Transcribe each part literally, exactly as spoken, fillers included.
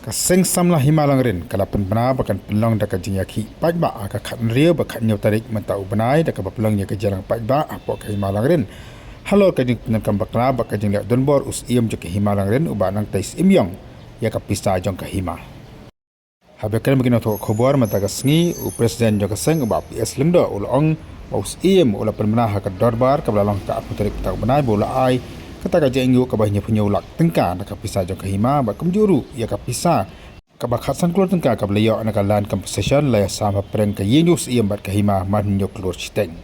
Ka Seng Samla Hima Langrin ka la pynbna ba kan pynlong da ka jingïakhih paidbah ha ka khathynriew bad khathynñiew tarik mynta u bnai, da kaba pynlong ïa ka jingïalang paidbah hapoh ka Hima Langrin halor ka jingpyndonkam bakla bad ka jingleh donbor u Syiem jong ka Hima Langrin, u Bah Nangtei Syiemliong, ïa ka pisa jong ka hima. Haba kren bad ki nongthoh khubor mynta ka sngi, u President jong ka seng, u Bah P S Lyngdoh, u la ong ba u Syiem u la pynbna ha ka dorbar kaba la long ha ka arphew tarik mynta u bnai, ba u la ai kata ka jingïoh kaba hynñiewphew lak tyngka na ka pisa jong ka hima, bad kumjuh ruh ïa ka pisa kaba khatsan klur tyngka kaba la ïoh na ka land compensation la ïasam hapdeng ka ïing jong u Syiem bad ka hima, man hynñiew klur shiteng.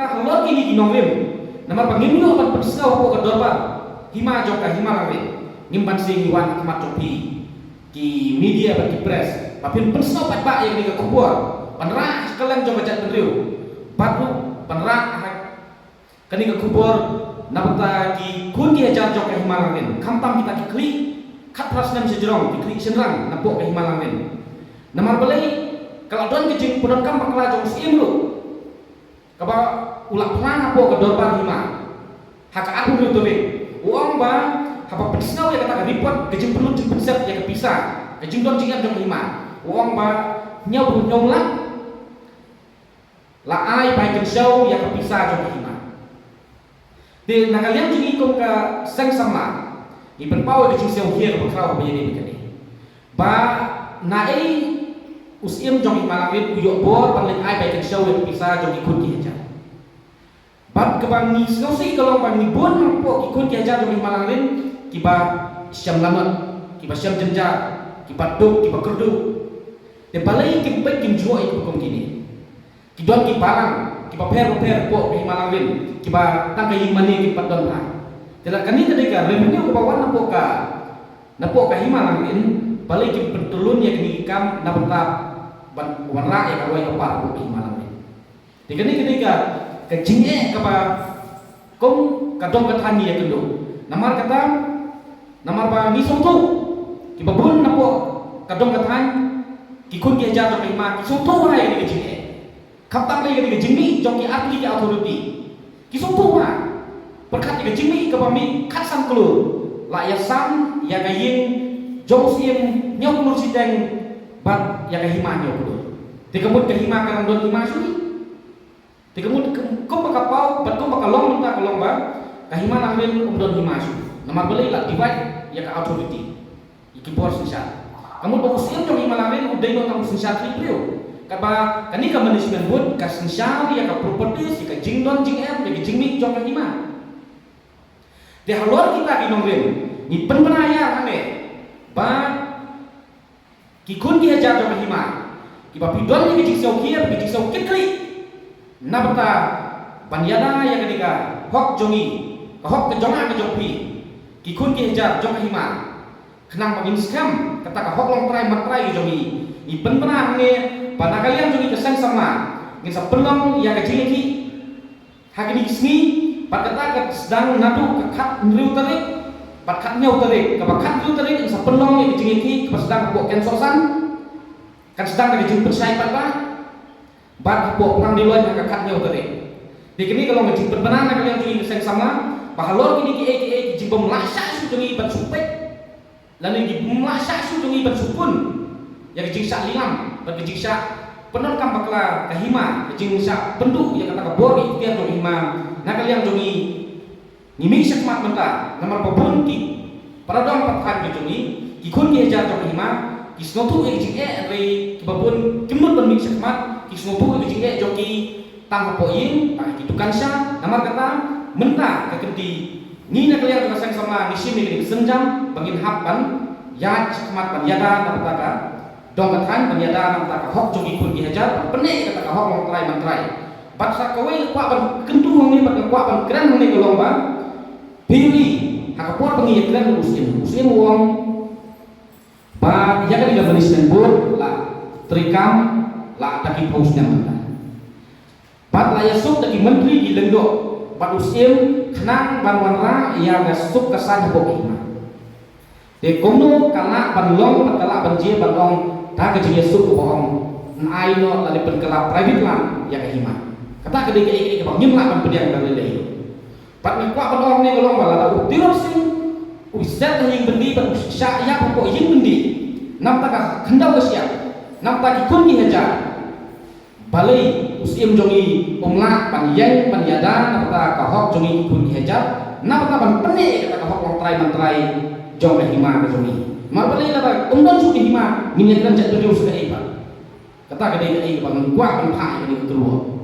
Halor kine ki nongrim, namar ba ngim ïoh ban pynsngew hapoh ka dorbar hima jong ka Hima Langrin, ngim banse ngi wan ha khmat jong phi ki media bad ki press ba phin pynsngew paidbah ïa kane ka khubor ban rah ha kylleng jong ka jaitbynriew, bad ruh ban rah ha kane ka khubor na bynta ki khun ki hajar jong ka Hima Langrin, khamtam kita ki khlieh khatphra snem shajrong, ki khlieh shynrang napoh ka Hima Langrin. Namar balei, ka la don ka jingpyndonkam bakla jong u Syiem ruh, kaba u la phla hapoh ka dorbar hima ha ka arphew hynriew tarik. U ong ba haba pynsngew ïa kata ka report, ka jingpynlut jingpynsep ïa ka pisa, ka jingdon jingem jong ka hima, u ong ba hynñiewphew hynñiew lak la ai bai kynshew ïa ka pisa jong ka hima. Te na ka liang jong ngi kum ka Seng Samla, ngi pynpaw ïa ka jingsngewsih kaba khraw ba ïadei bad kane, ba naei u Syiem jong ka Hima Langrin u ïoh bor ban leit ai bai kynshew ïa ka pisa jong ki khun ki hajar. Bad kaba ngi sngewsih ka long ba ngi bun hapoh ki khun ki hajar jong ka Hima Langrin kiba shem lanot, kiba shem jynjar, kiba duk, kiba kyrduh. Te balei kim peit kim jngoh ïa kiba kum kine? Ki don ki balang kiba pher bapher hapoh ka Hima Langrin, kiba tang ka ïing mane kim pat don bha. Te lada kane ka dei ka revenue kaba wan napoh ka, napoh ka Hima Langrin, balei kim pyntylun ïa kine ki kam na bynta ban wanrah ïa ka roi ka par hapoh ka Hima Langrin? Te kane ka dei ka, ka jingeh kaba kum ka dong ka thaiñ ngi ïakynduh. Namar kata, namar ba ngi sngewthuh, kiba bun napoh ka dong ka thaiñ, ki khun ki hajar jong ka hima, ki sngewthuh bha ïa kane ka jingeh. Khamtam ïa kane ka jingmih jong ki artylli ki authority, ki sngewthuh bha. Pyrkhat ïa ka jingmih kaba mih khatsan klur, la ïasam ïa ka ïing jong u Syiem hynñiew klur shiteng bad ïa ka hima hynñiew klur. Te ka mut ka hima ka dang don hima shuh. Te ka mut kum, kum ba ka paw bad kum ba ka long mynta ka long ba ka Hima Langrin um don hima shuh. Namar balei, la divide ïa ka authority, ïa ki bor synshar. Ka mut ba u Syiem jong Hima Langrin u dei noh tang u synshar khlieh briew. Katba kane ka management board ka synshar ïa ka properties, ïa ka jingdon jingem, ïa ka jingmih jong ka hima. Te halor kita ki nongrim, ngi pynbna ïa hangne ba ki khun ki hajar jong ka hima, kiba phi don ïa ka jingsngewkhia, ka jingsngew kit khlieh na bynta ban ïada ïa kane ka hok jong ngi, ka hok ka jong nga ka jong phi, ki khun ki hajar jong ka hima, khnang ba ngin skhem kata ka hok longtrai mantrai ka jong ngi. Ngi pynbna hangne ba na ka liang jong ngi ka Seng Samla, ngin sa pynlong ïa ka jingïakhih ha kine ki sngi, bad kata ka sdang naduh ka khathynriew tarik, bad khathynñiew tarik, kaba khathynriew tarik kan sa pynlong ïa ka jingïakhih kaba sdang hapoh Ken Sohsan, kan sdang da ka jingpynshai paidbah, bad hapoh Plang Diloin ha ka khathynñiew tarik. Te kane ka long ka jingpynbna na ka liang jong ngi ka Seng Samla, ba halor kine kiei kiei ki jingbym lah shah shuh jong ngi ban shu peit, lane ki bym lah shah shuh jong ngi ban shu pun ïa ka jingshah lilam bad ka jingshah pyndonkam bakla ka hima, ka jingshah pynduh ïa kata ka bor ka iktiar jong ka hima. Na ka liang jong ngi, ngi mih shakhmat mynta namar ba bun ki para dong para thaiñ ka jong ngi, ki khun ki hajar jong ka hima, ki sngewthuh ïa ka jingeh, hynrei kiba bun kim nud ban mih shakhmat, ki sngewthuh ïa ka jingeh jong ki tang hapoh ïing, tang ha ki dukan sha. Namar kata, mynta ka kynti, ngi na ka liang jong ka Seng Samla ngi shim ïa kane ka sienjam ba ngin hap ban ïaid shakhmat ban ïada na bynta ka dong ka thaiñ, ban ïada na bynta ka hok jong ki khun ki hajar, ban pynneh ïa kata ka hok longtrai mantrai. Bad sa kawei nga kwah ban kyntu hangne, bad nga kwah ban kren hangne ka long ba, phi ïohi, ha ka por ba ngi ïakren bad u Syiem, u Syiem u ong ba ïa kane ka management board la treikam la da ki phew snem mynta. Bad la ïasuk da ki myntri ki lyngdoh bad u Syiem khnang ban wanrah ïa ka suk ka saiñ hapoh ka hima. Te kumno ka lah ban long bad ka lah ban jia ban ong da ka jingïasuk kaba ong, yn ai noh lane pynkylla private land ïa ka hima. Kata ka dei kaei kaei kaba ngim lah ban pdiang da lei lei. Bad nga kwah ban ong hangne ka long ba lada u Tirot Sing U set ha ïing byndi, ban shah ïap hapoh ïing byndi. Namar ka khyndew ka shyiap, namar ki khun ki hajar. Balei u Syiem jong ngi um lah ban ïeng ban ïada na ka bynta ka hok jong ngi ki khun ki hajar, na ka bynta ban pyni ïa kata ka hok long trai ban trai jong ka hima ka jong ngi? Namar balei lada um don shuh ka hima, ngin ïakren jaitbynriew sha kaei pat? Kata ka dei kaei kaba ngan kwah ban phah ïa kane ka kyrwoh.